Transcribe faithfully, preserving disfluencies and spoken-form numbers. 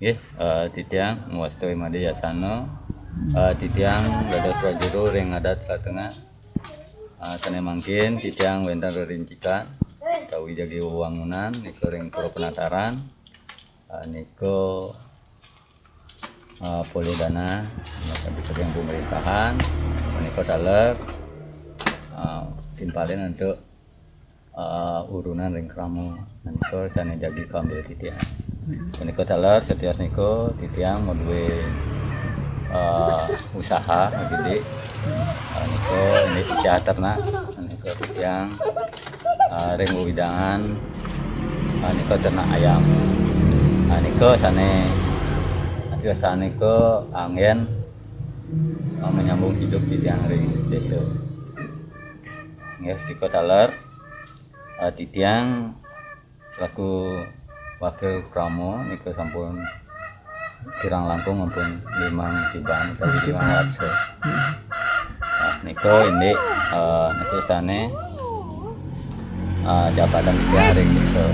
Nggih, eh, titiang ngwastoi Made Yasana. Eh, titiang dados prajuru ring adat Selat Tengah. Eh, sané mangkin titiang wénten rerincikan utawi jagi wewangunan nika ring Pura Penataran. Eh, nika, eh, polih dana saking pemerintahan, menika taler, eh, timpalin antuk, eh, urunan ring krama. Menika sané jagi kaambil titiang. Menika taler setios nika titiang madué, eh, usaha, Pak Gede. Eh, nika indik usaha ternak. Menika titiang, eh, ring wewidangan, eh, nika ternak ayam. Eh, nika sané, nika anggén, eh, menyambung hidup titiang ring désa. Nggih, nika taler, eh, titiang selaku wakil krama nika sampun kirang langkung ampun limang tiban utawi limang warsa. Nah, nika indik, eh, nika sané, eh, jabatan titiang ring désa.